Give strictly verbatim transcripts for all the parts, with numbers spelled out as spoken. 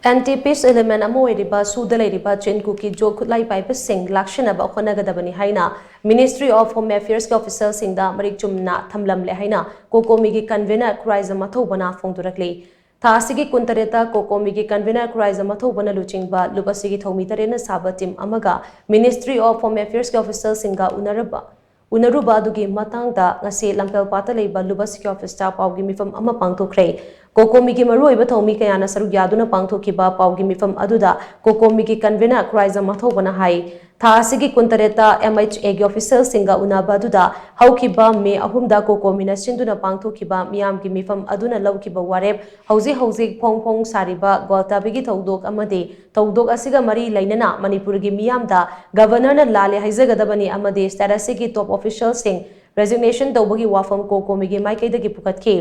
Anti piece element ꯑꯃ ꯑꯣꯏꯔꯤꯕ ꯁꯨꯗ ꯂꯩꯔꯤꯕ ꯆꯤꯟ ꯀꯨꯀꯤ ꯖꯣ ꯈꯨꯠꯂꯥꯏ ꯄꯥꯏꯕꯁꯤꯡ ꯂꯥꯛꯁꯤꯟꯅꯕ ꯍꯣꯠꯅꯒꯗꯕꯅꯤ ꯍꯥꯏꯅ Ministry of Home Affairs ꯀꯤ ꯑꯣꯐꯤꯁꯤꯌꯦꯜꯁꯤꯡꯗ ꯃꯔꯤꯛ ꯆꯨꯝꯅ ꯊꯝꯂꯝꯂꯦ ꯍꯥꯏꯅ ꯀꯣꯀꯣꯃꯤꯒꯤ ꯀꯟꯚꯦꯅꯔ ꯈꯨꯔꯥꯏꯖꯝ ꯃꯊꯧꯕꯅ ꯐꯣꯡꯗꯣꯔꯛꯂꯤ꯫ ꯊꯥ ꯑꯁꯤꯒꯤ ꯀꯨꯟꯇꯔꯦꯠꯇ ꯀꯣꯀꯣꯃꯤꯒꯤ ꯀꯟꯚꯦꯅꯔ ꯈꯨꯔꯥꯏꯖꯝ ꯃꯊꯧꯕꯅ ꯂꯨꯆꯤꯡꯕ ꯂꯨꯞ ꯑꯁꯤꯒꯤ ꯊꯧꯃꯤ ꯇꯔꯦꯠꯅ ꯁꯥꯕ ꯇꯤꯝ ꯑꯃꯒ Ministry of Home Affairs ꯀꯤ ꯑꯣꯐꯤꯁꯤꯌꯦꯜꯁꯤꯡꯒ ꯎꯅꯔꯕ ꯎꯅꯔꯨꯕ ꯑꯗꯨꯒꯤ ꯃꯇꯥꯡꯗ ꯉꯁꯤ ꯂꯝꯐꯦꯜꯄꯥꯠꯇ ꯂꯩꯕ ꯂꯨꯞ ꯑꯁꯤꯒꯤ ꯑꯣꯐꯤꯁꯇ ꯄꯥꯎꯒꯤ ꯃꯤꯐꯝ ꯑꯃ ꯄꯥꯡꯊꯣꯛꯈ꯭ꯔꯦ꯫ ꯀꯣꯀꯣꯃꯤꯒꯤ ꯃꯔꯨꯑꯣꯏꯕ ꯊꯧꯃꯤ ꯀꯌꯥꯅ ꯁꯔꯨꯛ ꯌꯥꯗꯨꯅ ꯄꯥꯡꯊꯣꯛꯈꯤꯕ ꯄꯥꯎꯒꯤ ꯃꯤꯐꯝ ꯑꯗꯨꯗ ꯀꯣꯀꯣꯃꯤꯒꯤ ꯀꯟꯚꯦꯅꯔ ꯈꯨꯔꯥꯏꯖꯝ ꯃꯊꯧꯕꯅ ꯍꯥꯏ, ꯊꯥ ꯑꯁꯤꯒꯤ ꯀꯨꯟꯇꯔꯦꯠꯇ MHA ꯒꯤ ꯑꯣꯐꯤꯁꯤꯌꯦꯜꯁꯤꯡꯒ ꯎꯅꯕ ꯑꯗꯨꯗ ꯍꯧꯈꯤꯕ ꯃꯦ ꯑꯍꯨꯝꯗ ꯀꯣꯀꯣꯃꯤꯅ ꯁꯤꯟꯗꯨꯅ ꯄꯥꯡꯊꯣꯛꯈꯤꯕ ꯃꯤꯌꯥꯝꯒꯤ ꯃꯤꯐꯝ ꯑꯗꯨꯅ ꯂꯧꯈꯤꯕ ꯋꯥꯔꯦꯞ ꯍꯧꯖꯤꯛ ꯍꯧꯖꯤꯛ ꯐꯣꯡ ꯐꯣꯡ ꯁꯥꯔꯤꯕ ꯒ꯭ꯋꯥꯜꯇꯥꯕꯤꯒꯤ ꯊꯧꯗꯣꯛ ꯑꯃꯗꯤ ꯊꯧꯗꯣꯛ ꯑꯁꯤꯒ ꯃꯔꯤ ꯂꯩꯅꯅ ꯃꯅꯤꯄꯨꯔꯒꯤ ꯃꯤꯌꯥꯝꯗ ꯒꯕꯔꯅꯔꯅ ꯂꯥꯜꯂꯦ ꯍꯥꯏꯖꯒꯗꯕꯅꯤ ꯑꯃꯗꯤ ꯁ꯭ꯇꯦꯠ ꯑꯁꯤꯒꯤ ꯇꯣꯞ ꯑꯣꯐꯤꯁꯤꯌꯦꯜꯁꯤꯡ ꯔꯦꯖꯤꯒꯅꯦꯁꯟ ꯇꯧꯕꯒꯤ ꯋꯥꯐꯝ ꯀꯣꯀꯣꯃꯤꯒꯤ ꯃꯥꯏꯀꯩꯗꯒꯤ ꯄꯨꯈꯠꯈꯤ꯫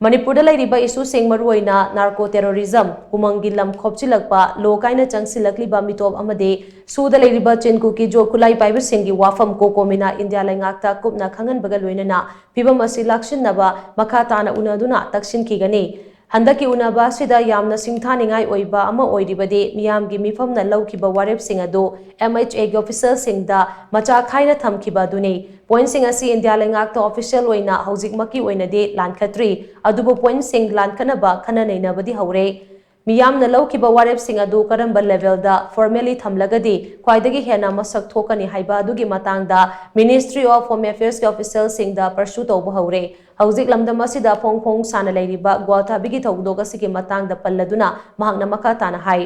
ꯃꯅꯤꯄꯨꯔꯗ ꯂꯩꯔꯤꯕ ꯏꯁꯨꯁꯤꯡ ꯃꯔꯨꯑꯣꯏꯅ ꯅꯥꯔꯀꯣ ꯇꯦꯔꯣꯔꯤꯖꯝ, ꯎꯃꯪꯒꯤ ꯂꯝ ꯈꯣꯞꯆꯤꯜꯂꯛꯄ, ꯂꯣ ꯀꯥꯏꯅ ꯆꯪꯁꯤꯜꯂꯛꯂꯤꯕ ꯃꯤꯇꯣꯞ ꯑꯃꯗꯤ ꯁꯨꯗ ꯂꯩꯔꯤꯕ ꯆꯤꯟ ꯀꯨꯀꯤ ꯖꯣ ꯈꯨꯠꯂꯥꯏ ꯄꯥꯏꯕꯁꯤꯡꯒꯤ ꯋꯥꯐꯝ ꯀꯣꯀꯣꯃꯤꯅ ꯏꯟꯗꯤꯌꯥ ꯂꯩꯉꯥꯛꯇ ꯀꯨꯞꯅ ꯈꯪꯍꯟꯕꯒ ꯂꯣꯏꯅꯅ ꯐꯤꯚꯝ ꯑꯁꯤ ꯂꯥꯛꯁꯤꯟꯅꯕ ꯃꯈꯥ ꯇꯥꯅ ꯎꯅꯗꯨꯅ ꯇꯛꯁꯤꯟꯈꯤꯒꯅꯤ꯫ ꯍꯟꯗꯛꯀꯤ ꯎꯅꯕ ꯑꯁꯤꯗ ꯌꯥꯝꯅ ꯁꯤꯡꯊꯥꯅꯤꯡꯉꯥꯏ ꯑꯣꯏꯕ ꯑꯃ ꯑꯣꯏꯔꯤꯕꯗꯤ ꯃꯤꯌꯥꯝꯒꯤ ꯃꯤꯐꯝꯅ ꯂꯧꯈꯤꯕ ꯋꯥꯔꯦꯞꯁꯤꯡ ꯑꯗꯨ MHA ꯒꯤ ꯑꯣꯐꯤꯁꯤꯌꯦꯜꯁꯤꯡꯗ ꯃꯆꯥ ꯈꯥꯏꯅ ꯊꯝꯈꯤꯕ ꯑꯗꯨꯅꯤ꯫ ꯄꯣꯏꯟꯠꯁꯤꯡ ꯑꯁꯤ ꯏꯟꯗꯤꯌꯥ ꯂꯩꯉꯥꯛꯇ ꯑꯣꯐꯤꯁꯤꯌꯦꯜ ꯑꯣꯏꯅ ꯍꯧꯖꯤꯛꯃꯛꯀꯤ ꯑꯣꯏꯅꯗꯤ ꯂꯥꯟꯈꯠꯇ꯭ꯔꯤ, ꯑꯗꯨꯕꯨ ꯄꯣꯏꯟꯠꯁꯤꯡ ꯂꯥꯟꯈꯠꯅꯕ ꯈꯟꯅ ꯅꯩꯅꯕꯗꯤ ꯍꯧꯔꯦ꯫ ꯃꯤꯌꯥꯝꯅ ꯂꯧꯈꯤꯕ ꯋꯥꯔꯦꯞꯁꯤꯡ ꯑꯗꯨ ꯀꯔꯝꯕ ꯂꯦꯚꯦꯜꯗ ꯐꯣꯔꯃꯦꯂꯤ ꯊꯝꯂꯒꯗꯤ ꯈ꯭ꯋꯥꯏꯗꯒꯤ ꯍꯦꯟꯅ ꯃꯁꯛ ꯊꯣꯛꯀꯅꯤ ꯍꯥꯏꯕ ꯑꯗꯨꯒꯤ ꯃꯇꯥꯡꯗ Ministry of Home Affairs ꯀꯤ ꯑꯣꯐꯤꯁꯤꯌꯦꯜꯁꯤꯡꯗ ꯄꯔꯁꯨ ꯇꯧꯕ ꯍꯧꯔꯦ꯫ ꯍꯧꯖꯤꯛ ꯂꯝꯗꯝ ꯑꯁꯤꯗ ꯐꯣꯡ ꯐꯣꯡ ꯁꯥꯅ ꯂꯩꯔꯤꯕ ꯒ꯭ꯋꯥꯜꯇꯥꯕꯤꯒꯤ ꯊꯧꯗꯣꯛ ꯑꯁꯤꯒꯤ ꯃꯇꯥꯡꯗ ꯄꯜꯂꯗꯨꯅ ꯃꯍꯥꯛꯅ ꯃꯈꯥ ꯇꯥꯅ ꯍꯥꯏ,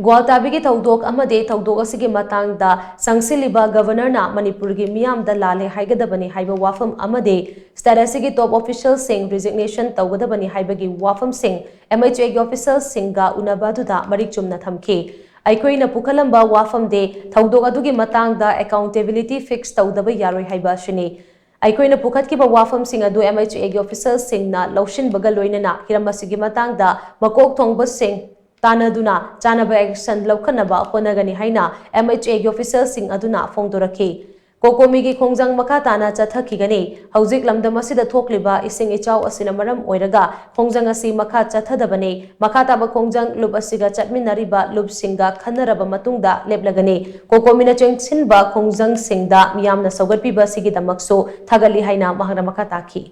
ꯒ꯭ꯋꯥꯜꯇꯥꯕꯤꯒꯤ ꯊꯧꯗꯣꯛ ꯑꯃꯗꯤ ꯊꯧꯗꯣꯛ ꯑꯁꯤꯒꯤ ꯃꯇꯥꯡꯗ ꯆꯪꯁꯤꯜꯂꯤꯕ ꯒꯕꯔꯅꯔꯅ ꯃꯅꯤꯄꯨꯔꯒꯤ ꯃꯤꯌꯥꯝꯗ ꯂꯥꯜꯂꯦ ꯍꯥꯏꯒꯗꯕꯅꯤ ꯍꯥꯏꯕ ꯋꯥꯐꯝ ꯑꯃꯗꯤ ꯁ꯭ꯇꯦꯠ ꯑꯁꯤꯒꯤ ꯇꯣꯞ ꯑꯣꯐꯤꯁꯤꯌꯦꯜꯁꯤꯡ ꯔꯤꯖꯤꯒꯅꯦꯁꯟ ꯇꯧꯒꯗꯕꯅꯤ ꯍꯥꯏꯕꯒꯤ ꯋꯥꯐꯝꯁꯤꯡ MHA ꯒꯤ ꯑꯣꯐꯤꯁꯤꯌꯦꯜꯁꯤꯡꯒ ꯎꯅꯕ ꯑꯗꯨꯗ ꯃꯔꯤꯛ ꯆꯨꯝꯅ ꯊꯝꯈꯤ꯫ ꯑꯩꯈꯣꯏꯅ ꯄꯨꯈꯠꯂꯝꯕ ꯋꯥꯐꯝꯗꯤ ꯊꯧꯗꯣꯛ ꯑꯗꯨꯒꯤ ꯃꯇꯥꯡꯗ ꯑꯦꯀꯥꯎꯟꯇꯦꯕꯤꯂꯤꯇꯤ ꯐꯤꯛꯁ ꯇꯧꯗꯕ ꯌꯥꯔꯣꯏ ꯍꯥꯏꯕ ꯑꯁꯤꯅꯤ꯫ ꯑꯩꯈꯣꯏꯅ ꯄꯨꯈꯠꯈꯤꯕ ꯋꯥꯐꯝꯁꯤꯡ ꯑꯗꯨ MHA ꯒꯤ ꯑꯣꯐꯤꯁꯤꯌꯦꯜꯁꯤꯡꯅ ꯂꯧꯁꯤꯟꯕꯒ ꯂꯣꯏꯅꯅ ꯍꯤꯔꯝ ꯑꯁꯤꯒꯤ ꯃꯇꯥꯡꯗ ꯃꯀꯣꯛ ꯊꯣꯡꯕꯁꯤꯡ ꯇꯥꯟꯅꯗꯨꯅ ꯆꯥꯅꯕ ꯑꯦꯛꯁꯟ ꯂꯧꯈꯠꯅꯕ ꯍꯣꯠꯅꯒꯅꯤ ꯍꯥꯏꯅ MHA ꯒꯤ ꯑꯣꯐꯤꯁꯤꯌꯦꯜꯁꯤꯡ ꯑꯗꯨꯅ ꯐꯣꯡꯗꯣꯔꯛꯈꯤ꯫ ꯀꯣꯀꯣꯃꯤꯒꯤ ꯈꯣꯡꯖꯪ ꯃꯈꯥ ꯇꯥꯅ ꯆꯠꯊꯈꯤꯒꯅꯤ꯫ ꯍꯧꯖꯤꯛ ꯂꯝꯗꯝ ꯑꯁꯤꯗ ꯊꯣꯛꯂꯤꯕ ꯏꯁꯤꯡ ꯏꯆꯥꯎ ꯑꯁꯤꯅ ꯃꯔꯝ ꯑꯣꯏꯔꯒ ꯈꯣꯡꯖꯪ ꯑꯁꯤ ꯃꯈꯥ ꯆꯠꯊꯗꯕꯅꯤ꯫ ꯃꯈꯥ ꯇꯥꯕ ꯈꯣꯡꯖꯪ ꯂꯨꯞ ꯑꯁꯤꯒ ꯆꯠꯃꯤꯟꯅꯔꯤꯕ ꯂꯨꯞꯁꯤꯡꯒ ꯈꯟꯅꯔꯕ ꯃꯇꯨꯡꯗ ꯂꯦꯞꯂꯒꯅꯤ꯫ ꯀꯣꯀꯣꯃꯤꯅ ꯆꯦꯛꯁꯤꯟꯕ ꯈꯣꯡꯖꯪꯁꯤꯡꯗ ꯃꯤꯌꯥꯝꯅ ꯁꯧꯒꯠꯄꯤꯕ ꯑꯁꯤꯒꯤꯗꯃꯛꯁꯨ ꯊꯥꯒꯠꯂꯤ ꯍꯥꯏꯅ ꯃꯍꯥꯛꯅ ꯃꯈꯥ ꯇꯥꯈꯤ꯫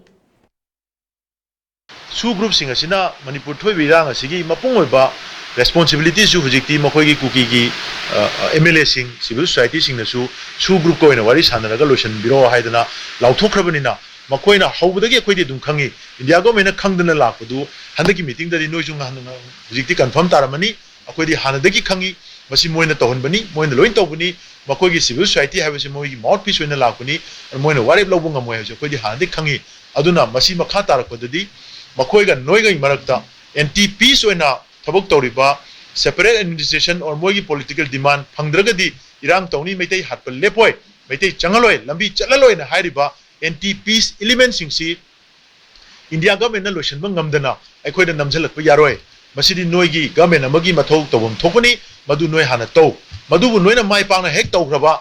ꯁꯨ ꯒ꯭ꯔꯨꯞꯁꯤꯡ ꯑꯁꯤꯅ ꯃꯅꯤꯄꯨꯔ ꯊꯣꯛꯏꯕ ꯏꯔꯥꯡ ꯑꯁꯤꯒꯤ ꯃꯄꯨꯡ ꯑꯣꯏꯕ ꯔꯦꯁꯄꯣꯟꯁꯤꯕꯤꯂꯤꯇꯤꯁꯨ ꯍꯧꯖꯤꯛꯇꯤ ꯃꯈꯣꯏꯒꯤ ꯀꯨꯀꯤꯒꯤ, ꯑ, ꯑ, ꯑꯦꯝ ꯑꯦꯜ ꯑꯦꯁꯤꯡ, ꯁꯤꯚꯤꯜ ꯁꯣꯁꯥꯏꯇꯤꯁꯤꯡꯅꯁꯨ ꯁꯨ ꯒ꯭ꯔꯨꯞꯀ ꯑꯣꯏꯅ ꯋꯥꯔꯤ ꯁꯥꯟꯅꯔꯒ ꯂꯣꯏꯁꯤꯟꯕꯤꯔꯣ ꯍꯥꯏꯗꯅ ꯂꯥꯎꯊꯣꯛꯈ꯭ꯔꯕꯅꯤꯅ, ꯃꯈꯣꯏꯅ ꯍꯧꯕꯗꯒꯤ ꯑꯩꯈꯣꯏꯗꯤ ꯑꯗꯨꯝ ꯈꯪꯉꯤ꯫ ꯏꯟꯗꯤꯌꯥ ꯒꯣꯔꯃꯦꯟꯅ ꯈꯪꯗꯅ ꯂꯥꯛꯄꯗꯨ ꯍꯟꯗꯛꯀꯤ ꯃꯤꯇꯤꯡꯗꯗꯤ ꯅꯣꯏꯁꯨ ꯉꯍꯥꯟ, ꯍꯧꯖꯤꯛꯇꯤ ꯀꯟꯐꯥꯔꯝ ꯇꯥꯔꯝꯃꯅꯤ꯫ ꯑꯩꯈꯣꯏꯗꯤ ꯍꯥꯟꯅꯗꯒꯤ ꯈꯪꯉꯤ, ꯃꯁꯤ ꯃꯣꯏꯅ ꯇꯧꯍꯟꯕꯅꯤ, ꯃꯣꯏꯅ ꯂꯣꯏꯅ ꯇꯧꯕꯅꯤ꯫ ꯃꯈꯣꯏꯒꯤ ꯁꯤꯚꯤꯜ ꯁꯣꯁꯥꯏꯇꯤ ꯍꯥꯏꯕꯁꯤ ꯃꯣꯏꯒꯤ ꯃꯥꯎꯠ ꯄꯤꯁ ꯑꯣꯏꯅ ꯂꯥꯛꯄꯅꯤ, ꯑꯗꯨ ꯃꯣꯏꯅ ꯋꯥꯔꯦꯞ ꯂꯧꯕ ꯉꯝꯃꯣꯏ ꯍꯥꯏꯕꯁꯤ ꯑꯩꯈꯣꯏꯗꯤ ꯍꯥꯟꯅꯗꯒꯤ ꯈꯪꯉꯤ꯫ ꯑꯗꯨꯅ ꯃꯁꯤ ꯃꯈꯥ ꯇꯥꯔꯛꯄꯗꯗꯤ ꯃꯈꯣꯏꯒ ꯅꯣꯏꯒꯤ ꯃꯔꯛꯇ ꯑꯦꯟꯇꯤ ꯄꯤꯁ ꯑꯣꯏꯅ ꯊꯕꯛ ꯇꯧꯔꯤꯕ ꯁꯦꯄꯔꯦꯠ ꯑꯦꯗꯃꯤꯅꯤꯁꯇ꯭ꯔꯦꯁꯟ ꯑꯣꯔ ꯃꯣꯏꯒꯤ ꯄꯣꯂꯤꯇꯤꯀꯦꯜ ꯗꯤꯃꯥꯟ ꯐꯪꯗ꯭ꯔꯒꯗꯤ ꯏꯔꯥꯡ ꯇꯧꯅꯤ, ꯃꯩꯇꯩ ꯍꯥꯠꯄ ꯂꯦꯞꯄꯣꯏ, ꯃꯩꯇꯩ ꯆꯪꯍꯜꯂꯣꯏ, ꯂꯝꯕꯤ ꯆꯠꯍꯜꯂꯣꯏꯅ ꯍꯥꯏꯔꯤꯕ ꯑꯦꯟꯇꯤ ꯄꯤꯁ ꯏꯂꯤꯃꯦꯟꯁꯤꯡꯁꯤ ꯏꯟꯗꯤꯌꯥ ꯒꯚꯔꯟꯃꯦꯟꯠꯅ ꯂꯣꯏꯁꯤꯟꯕ ꯉꯝꯗꯅ ꯑꯩꯈꯣꯏꯗ ꯅꯝꯁꯤꯜꯂꯛꯄ ꯌꯥꯔꯣꯏ꯫ ꯃꯁꯤꯗꯤ ꯅꯣꯏꯒꯤ ꯒꯚꯔꯟꯃꯦꯟꯠ ꯑꯃꯒꯤ ꯃꯊꯧ ꯇꯧꯐꯝ ꯊꯣꯛꯄꯅꯤ, ꯃꯗꯨ ꯅꯣꯏ ꯍꯥꯟꯅ ꯇꯧ꯫ ꯃꯗꯨꯕꯨ ꯅꯣꯏꯅ ꯃꯥꯏ ꯄꯥꯛꯅ ꯍꯦꯛ ꯇꯧꯈ꯭ꯔꯕ,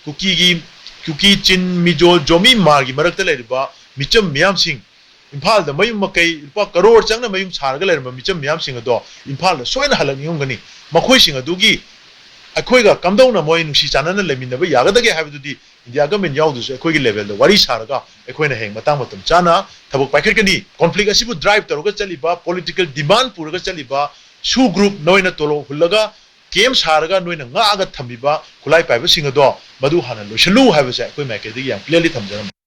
ꯀꯨꯀꯤꯒꯤ, ꯀꯨꯀꯤ, ꯆꯤꯟ, ꯃꯤꯖꯣ, ꯖꯣꯃꯤ, ꯃꯥꯔꯒꯤ ꯃꯔꯛꯇ ꯂꯩꯔꯤꯕ ꯃꯤꯆꯝ ꯃꯤꯌꯥꯝꯁꯤꯡ, ꯏꯝꯐꯥꯜꯗ ꯃꯌꯨꯝ ꯃꯀꯩ ꯂꯨꯄꯥ ꯀꯔꯣꯔ ꯆꯪꯅ ꯃꯌꯨꯝ ꯁꯥꯔꯒ ꯂꯩꯔꯝꯕ ꯃꯤꯆꯝ ꯃꯤꯌꯥꯝꯁꯤꯡ ꯑꯗꯣ ꯏꯝꯐꯥꯜꯗ ꯁꯣꯏꯅ ꯍꯜꯂꯛꯅꯤꯡꯉꯝꯒꯅꯤ꯫ ꯃꯈꯣꯏꯁꯤꯡ ꯑꯗꯨꯒꯤ ꯑꯩꯈꯣꯏꯒ ꯀꯝꯗꯧꯅ ꯃꯣꯏ ꯅꯨꯡꯁꯤ ꯆꯥꯟꯅꯅ ꯂꯩꯃꯤꯟꯅꯕ ꯌꯥꯒꯗꯒꯦ ꯍꯥꯏꯕꯗꯨꯗꯤ ꯏꯟꯗꯤꯌꯥ ꯒꯚꯔꯟꯃꯦꯟꯠ ꯌꯥꯎꯗ꯭ꯔꯁꯨ ꯑꯩꯈꯣꯏꯒꯤ ꯂꯦꯚꯦꯜꯗ ꯋꯥꯔꯤ ꯁꯥꯔꯒ ꯑꯩꯈꯣꯏꯅ ꯍꯌꯦꯡ ꯃꯇꯥꯡ ꯃꯇꯝ ꯆꯥꯅ ꯊꯕꯛ ꯄꯥꯏꯈꯠꯀꯅꯤ꯫ ꯀꯣꯟꯐ꯭ꯂꯤꯛ ꯑꯁꯤꯕꯨ ꯗ꯭ꯔꯥꯏꯚ ꯇꯧꯔꯒ ꯆꯠꯂꯤꯕ, ꯄꯣꯂꯤꯇꯤꯀꯦꯜ ꯗꯤꯃꯥꯟ ꯄꯨꯔꯒ ꯆꯠꯂꯤꯕ ꯁꯨ ꯒ꯭ꯔꯨꯞ, ꯅꯣꯏꯅ ꯇꯣꯂꯣꯞ ꯍꯨꯜꯂꯒ ꯀꯦꯝ ꯁꯥꯔꯒ ꯅꯣꯏꯅ ꯉꯥꯛꯑꯒ ꯊꯝꯕꯤꯕ ꯈꯨꯠꯂꯥꯏ ꯄꯥꯏꯕꯁꯤꯡ ꯑꯗꯣ ꯃꯗꯨ ꯍꯥꯟꯅ ꯂꯣꯏꯁꯤꯜꯂꯨ ꯍꯥꯏꯕꯁꯦ ꯑꯩꯈꯣꯏ ꯃꯥꯏꯀꯩꯗꯒꯤ ꯌꯥꯝ ꯀ꯭ꯂꯤꯌꯔꯂꯤ ꯊꯝꯖꯔꯝꯃꯤ꯫